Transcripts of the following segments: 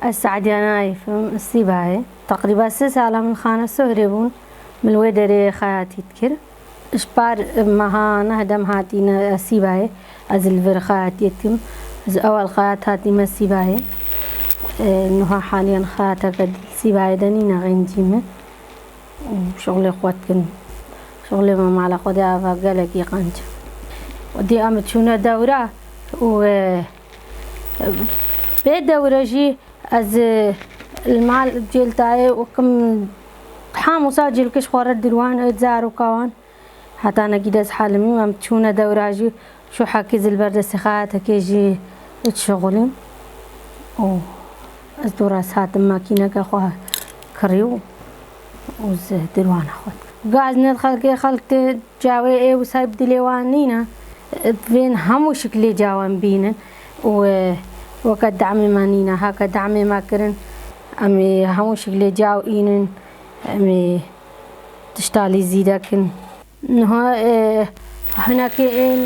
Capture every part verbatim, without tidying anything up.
Ez Se'diya nayê, fim Sîbayê. Teqrîba sê sala min xane Sohrê bûn. Min li wê derê xeyatî dikir. Ji par meha neh dem hatîne ez Sîbayê. Ez li vir xeyatiyê dikim. Ez ewel xeyat hatîme Sîbayê. E, niha haliyen xeyateke dî Sîbayê de nîne, xêncî me. Û şixulê xwe dikin. Şixulê me mala xwe de ava gelekî qenc. Dî em çûne dewra û, e, bê dewre jî ez, e, li mal cêltayê û kim hemûsa cêlkiş xwe re dirwan, e, zaroka wan. Heta nekî dest helimî em çûne dewra jî şu hekî zil ber destê xeyatekê jî şixulîm. Û ez dû rast hatim makîneke xwe kirî û, û ez dirwana xwe dikim. Gaz ned xelkê, xelk tê cawê ê wisa bi dilê wan nîne. Divên hemû şiklê cawan bînin û, e, weke demê me nîne, heke demê me kirin. Em ê hemû şiklê caw înin. Em ê tiştalî zî dekin. Niha, e, hinekê ên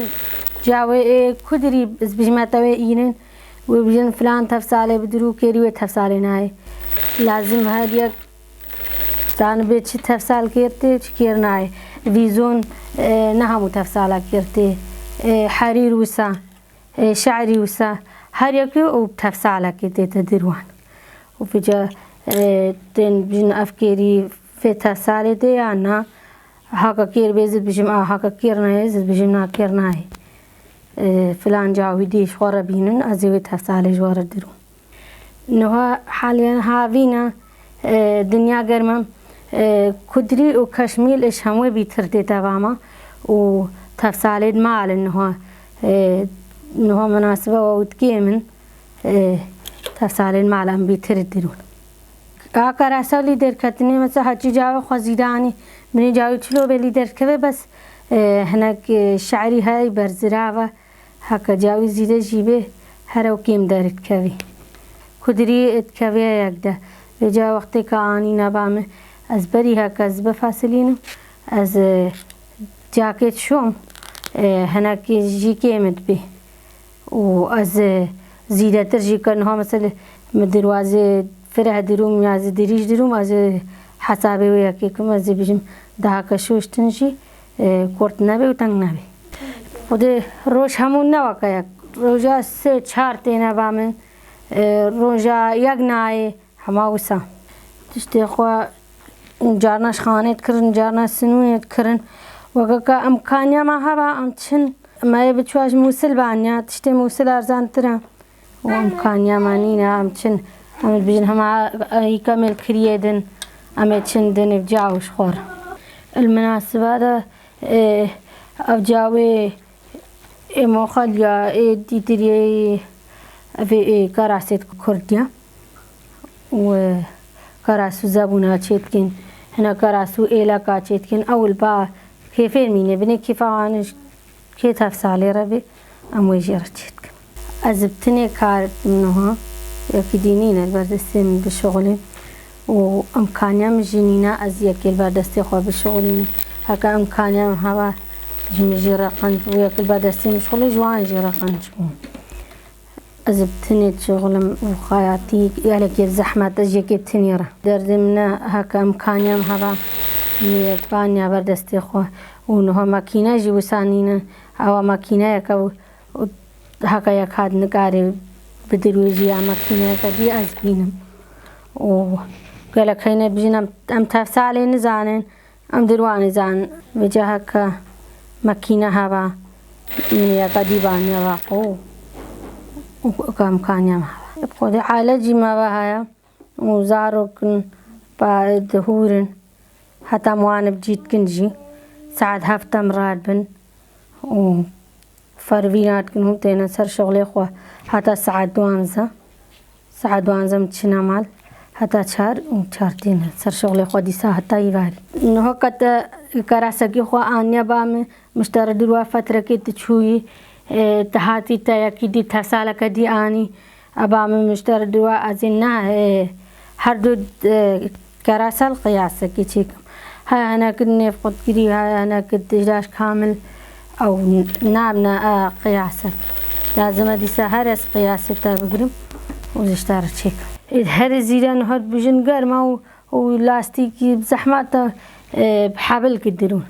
cawê ê kudirî ez bijime te wê înin. Wê bijin filan tefsalê bi dirû kêrî wê tefsalê nayê. Lazim her yek zanibê çi tefsal kêr tê, çi kêr nayê. Vîzon, e, ne hemû tefsala kêr tê. E, herîr wisa, e, şe'rî wisa. Her yekê û tefsalekê tête dirwan. Û vêca, e, tên bijin ev kêrî vê tefsalê tê ya na. Haka kêr bê zid bijim a, haka kêr nayê zid bijim na kêr nayê. E, filan cawî dî ji xwe re bînin, ez ê wê tefsalê ji we re dirûm. Niha haliyen havîna, e, dinya germ e, e, kudrî û keşmîl iş hemû bîtir tê tevama û tefsalê di mal in niha, e, niha minasibe û dikê min, e, tefsalên mal em bîtir dirûn. A karasa lî derketinê mesela heçî cawê xwe zîdanî, binê cawê çilo bê lî derkeve bes, e, hinek, e, şe'rî hey berzirava. Heke cawî zîde jî bê, here û kêm derdikevî. Kudirî dikevê yek de. Vêca wextê ke anî neba min, ez berî heke ez bifasilînim, ez, e, cakê dişom, e, hinekî jî kêm dibê. Û ez, e, zîdetir jî ke niha mesela min dirwazê fireh dirûm ya ez dirîj dirûm, ez, e, hesabê wê yekê kim, ez ê bijim daha ke şoştin jî, e, kurt nebe û teng nebe. Xwedê roj hemû ne weke yek. Roja sê çar têne ba min. E, roja yek nayê hema wisa. Tiştê xwe carna ji xanê dikirin, carna sinûnê dikirin. Weke ke imkaniya me heba, em çin, me yê biçûa ji Mûsil baniya, tiştê Mûsil erzantir e. Û imkaniya me nîne, em çin, em dibêjin hema, e, îka mêlkiriyê din, em ê çin din ê ca û ji xwe re. Li minasiba de, e, ev cawê ê moxel ya, ê dîtiriyê, ev ê, ê karasê kurdiya. Û, e, karasû zebûna çêdikin, hina karasû êleka çêdikin, ew li ba kêfê mîne, binê kêfa wan ji kê tefsalê re bê, em wê jê re çêdikin. Ez bi tinê kar dikim niha, yekî dî nîne li ber destê min bişixulîm û imkaniya min jî nîne ez yekê li ber destê xwe bişixulînim. Heke imkaniya min heba ji min jê re qenc bû, yek li ber destê min şixulî, ji wan jê re qenc bûm. Ez bi tinê dişixulim û xayatî gelekê zehmet e, ji yekê bi tinê re. Derdê min ne heke imkaniya min heba, min yek baniya ber destê xwe û niha makîne jî wisa nîne. Ewa makîneyeke û, û heke yek hat nikarê bidirûjî ya makîneyeke dî ez bînim. Û gelek heyne bijîn em, em tefsalê nizanin. Em dirwanî zan, vêca heke makîne heba, min yeka dî baniya va qo, û ka imkaniya me heba. Xwedê aile jî me ve heye û zarok in, pa dihûr in, heta em wan bi cî dikin jî, saet heft em radibin û fervîna dikin hûn têne ser şixulê xwe heta saet duanze. Saet duanze em diçine mal heta çar û çar têne ser şixulê xwe dîsa heta îvarî. Niha ke te kerasekî xwe aniye ba min, min ji te re dirwa fetrekê tu çûyî, e, tu hatî te yekî dî tefsaleke dî anî. Eba min, min ji te re dirwa ez ê ne, e, her du, e, kerasel qiyasekê çêkim. Haya hinek nêv qutkirî, haya hinek dijdaş kamil ew nabne, e, qiyasek. Lazim e dîsa her ez qiyasê te bigirim û ji te re çêkim. Ê herê zîre niha dibijin germa û, û lastîkî bi zehmet e, e, bi hebilkî dirûn.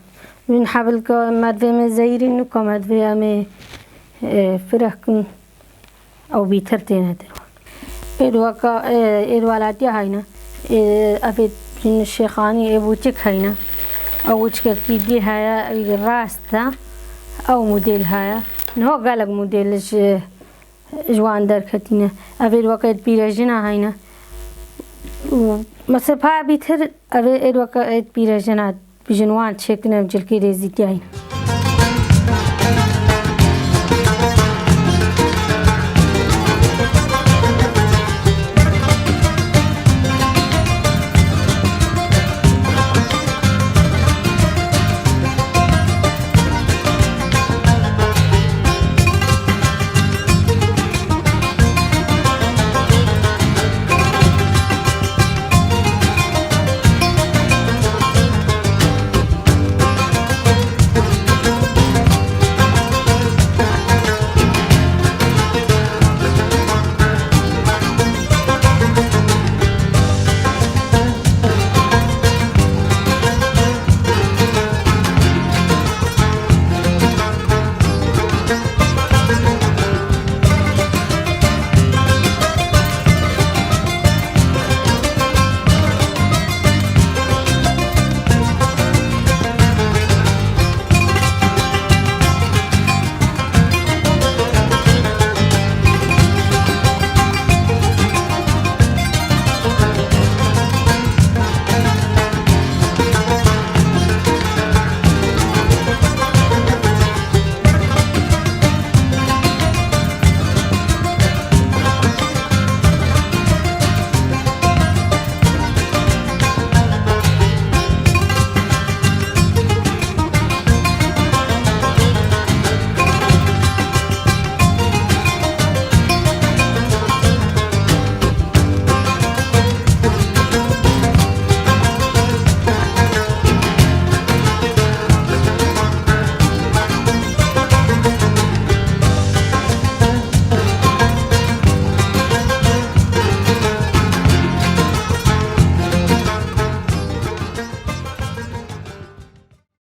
Min hebilka merdvê me zehîrî nuka merdvê em ê, e, fireh kin ew bîtir têne dirûn. Êd weka, e, êd welatiya heyne. E, ev ê şêxanî ê boçik heyne. Ew boçikekî dî heye, rast e. Ew model heye. Niha gelek model ji ji wan derketîne. Ev ê weke êd pîrejina heyne. Û mesela pa bîtir ev ê weke êd pîrejina bijin wan çêkine cilkê rêzîtiyayî.